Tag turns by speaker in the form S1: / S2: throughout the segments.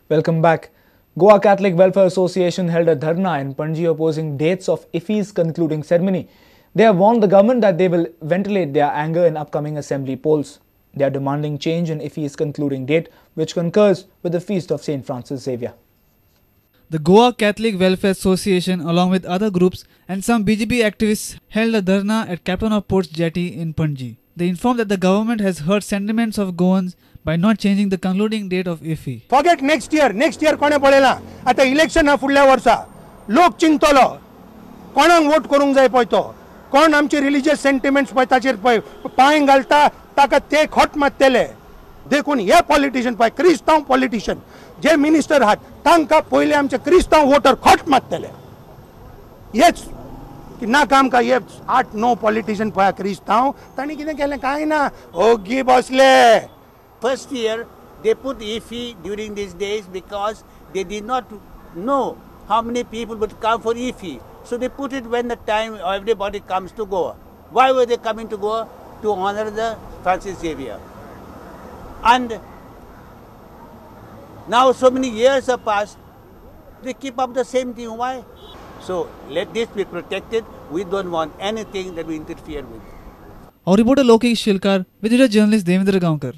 S1: Welcome back. Goa Catholic Welfare Association held a dharna in Panaji opposing dates of IFFI's concluding ceremony. They have warned the government that they will ventilate their anger in upcoming assembly polls. They are demanding change in IFFI's concluding date, which concurs with the feast of St. Francis Xavier.
S2: The Goa Catholic Welfare Association, along with other groups and some BJP activists, held a dharna at Captain of Ports Jetty in Panaji. They informed that the government has hurt sentiments of Goans by not changing the concluding date of IFFI.
S3: Forget next year, next year कोणे पळयला आता election हा फुडल्या वर्सा लोक चिंतलो कोणाक vote करूंक जाय पळय तो कोण आमचे रिलीजियस सेंटिमेंट्स पळय ताचेर पळय पांय घालता ताका ते खोट मारतले. देखून हे पॉलिटिशियन पळय क्रिस्तांव पॉलिटिशियन जे मिनिस्टर आहात तांकां पयले आमचे क्रिस्तांव वोटर खोट मारतले. हेच की नाका आमकां हे 8-9 पॉलिटिशियन पळय क्रिस्तांव तांणी कितें केलें कांय ना ओगी बसले.
S4: First year they put IFFI during these days because they did not know how many people would come for IFFI. So they put it when the time everybody comes to Goa. Why were they coming to Goa? To honor the Francis Xavier. And now so many years have passed, they keep up the same thing. Why? So let this be protected. We don't want anything that we interfere with.
S2: Our reporter Lokesh Shilkar with video journalist Devendra Gaonkar.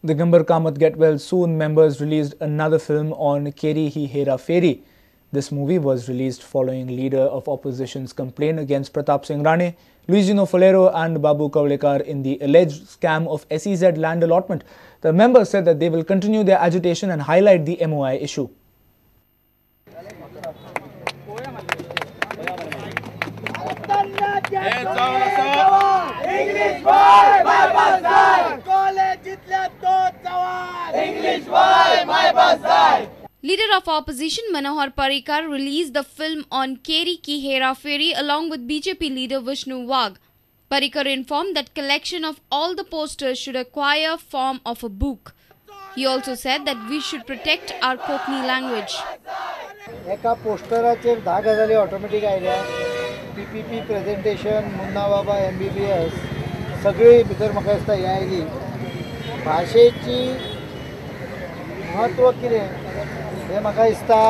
S1: Digambar Kamat Get Well Soon members released another film on Keri Hi Hera Feri. This movie was released following leader of opposition's complaint against Pratap Singh Rane, Luigino Faleiro and Babu Kavlekar in the alleged scam of SEZ land allotment. The members said that they will continue their agitation and highlight the MOI issue.
S5: Leader of opposition Manohar Parrikar released the film on Keri Ki Hera Feri along with BJP leader Vishnu Wagh. Parrikar informed that collection of all the posters should acquire form of a book. He also said that we should protect our Kokni language.
S6: एका पोस्टराचेर 10 गजाली automatic आयल्या. PPP presentation, Munna Baba MBBS सगळी भितर म्हाका दिसता हें आयली. भाशेची म्हत्व कितें हें म्हाका दिसता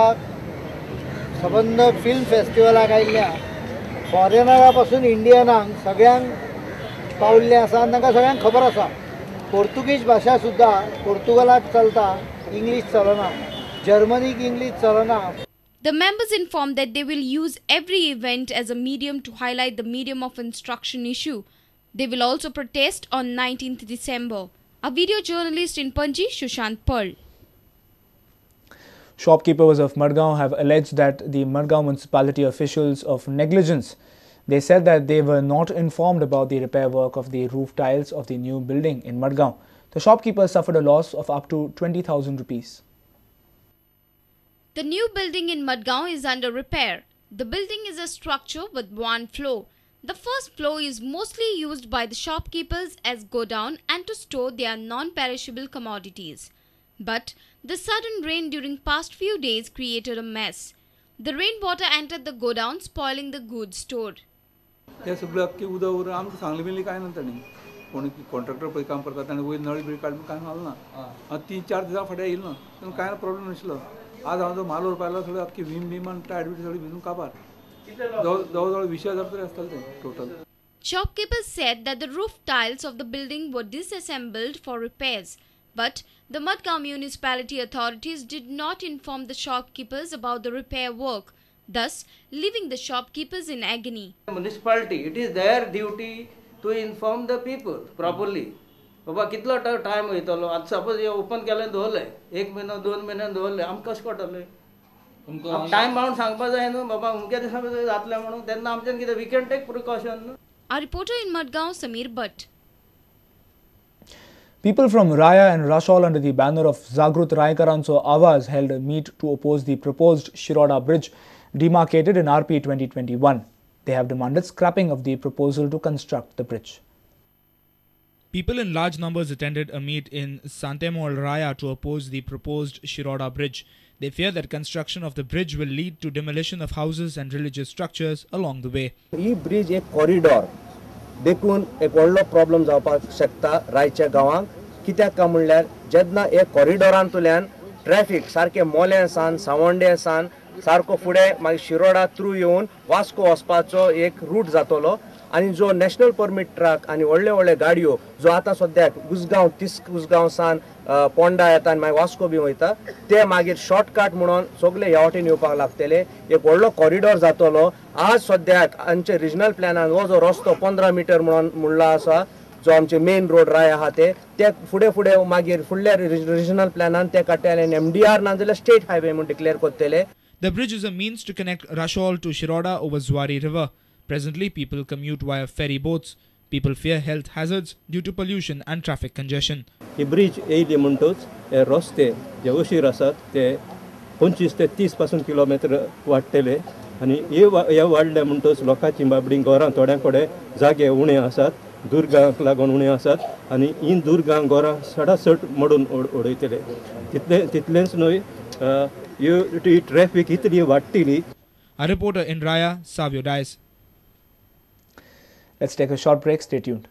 S6: सबंद फिल्म फेस्टिवलाक आयिल्ल्या फॉरेनरा पासून इंडियनांक सगळ्यांक पावल्लें आसा आनी तांकां सगळ्यांक खबर आसा. पोर्तुगीज भाशा सुद्दां पोर्तुगालाक चलता, इंग्लीश चलना, जर्मनीक इंग्लीश चलना.
S5: The members informed that they will use every event as a medium to highlight the medium of instruction issue. They will also protest on 19th December. A video journalist in Panaji, Sushant Pearl.
S1: Shopkeepers of Madgaon have alleged that the Madgaon municipality officials of negligence. They said that they were not informed about the repair work of the roof tiles of the new building in Madgaon. The shopkeepers suffered a loss of up to 20,000 rupees.
S5: The new building in Madgaon is under repair. The building is a structure with one floor. The first floor is mostly used by the shopkeepers as godown and to store their non-perishable commodities. But the sudden rain during past few days created a mess. The rainwater entered the godown, spoiling the goods stored.
S7: ते सगळे अख्खे उदक उरलें आमकां सांगलें बिनलें कांय ना तांणी कोण कॉन्ट्रॅक्टर पळय काम करता ताणें वयर नळी बिळी काडून कांय सांगलें ना. 3-4 दिसां फाटीं येयलो ना तेन्ना कांय प्रॉब्लम नाशिल्लो. आज हांव जो माल व्हरपा आयलो सगळें अख्खी वीम बीम आनी टायट बी सगळी भिजून काबार जवळ जवळ 20,000 तरी आसतलें तें total.
S5: Shopkeepers said that the roof tiles of the building were disassembled for repairs, but the Madgaon municipality authorities did not inform the shopkeepers about the repair work, thus leaving the shopkeepers in agony.
S8: Municipality, it is their duty to inform the people properly. बाबा कितलो time वयतलो आतां suppose हे open केलें दवरलें 1 म्हयनो 2 म्हयन्यान दवरलें आमकां कशें कळटलें? टायम बाउंड सांगपा जाय न्हू बाबा अमक्या दिसा भितर जातलें म्हणून तेन्ना आमच्यान कितें we can take precaution न्हू.
S5: Our reporter in Madgaon, Sameer Bhatt.
S1: People from Raya and Rashol under the banner of Zagrut Raikaranso Awaz held a meet to oppose the proposed Shiroda Bridge demarcated in RP 2021. They have demanded scrapping of the proposal to construct the bridge. People in large numbers attended a meet in Santemol Raya to oppose the proposed Shiroda Bridge. They fear that construction of the bridge will lead to demolition of houses and religious structures along the way.
S9: This bridge एक corridor देखून एक व्हडलो problem जावपाक शकता रायच्या गांवांक. कित्याक काय म्हणल्यार जेन्ना हे कॉरिडॉरांतल्यान ट्रॅफिक सारकें मोल्यां सान सावंड्या सान सारको फुडें मागीर शिरोडा थ्रू येवन वास्को वचपाचो एक रूट जातलो. आनी जो नॅशनल परमीट ट्रक आनी व्हडले व्हडले गाडयो जो आतां सद्याक उसगांव उसगांव सान पोंडा येता आनी मागीर वास्को बी वयता ते मागीर शॉर्टकट म्हणून सगळे ह्या वाटेन येवपाक लागतले. एक व्हडलो कॉरिडॉर जातलो. आज सद्याक आमचे रिजनल प्लॅनान हो जो रस्तो 15 मिटर म्हणून म्हणला आसा जो आमचे मेन रोड राय आहा ते फुडें फुडें मागीर फुडल्या रिजनल प्लॅनान ते काडटले आनी एमडीआर ना जाल्यार स्टेट हायवे म्हूण डिक्लेअर करतले.
S10: The bridge is a means to connect Rachol to Shiroda over Zuari River. Presently, people commute via ferry boats. People fear health hazards due to pollution and traffic congestion.
S11: He bridge येयली म्हणटच हे रस्ते जे अशीर आसात ते 25 ते 30 पासून kilometre वाडटले आनी हे वाडले म्हणटच लोकांची बाबडी घरां थोड्यां कडेन जागे उणे आसात, दुर्गांक लागून उणे आसात आनी ही दुर्गां घरां सडासड मोडून उडयतले. तितलेंच न्हय, ही ट्रॅफिक इतली वाडटली.
S10: A reporter in Raya, Savio Dias.
S1: Let's take a short break. Stay tuned.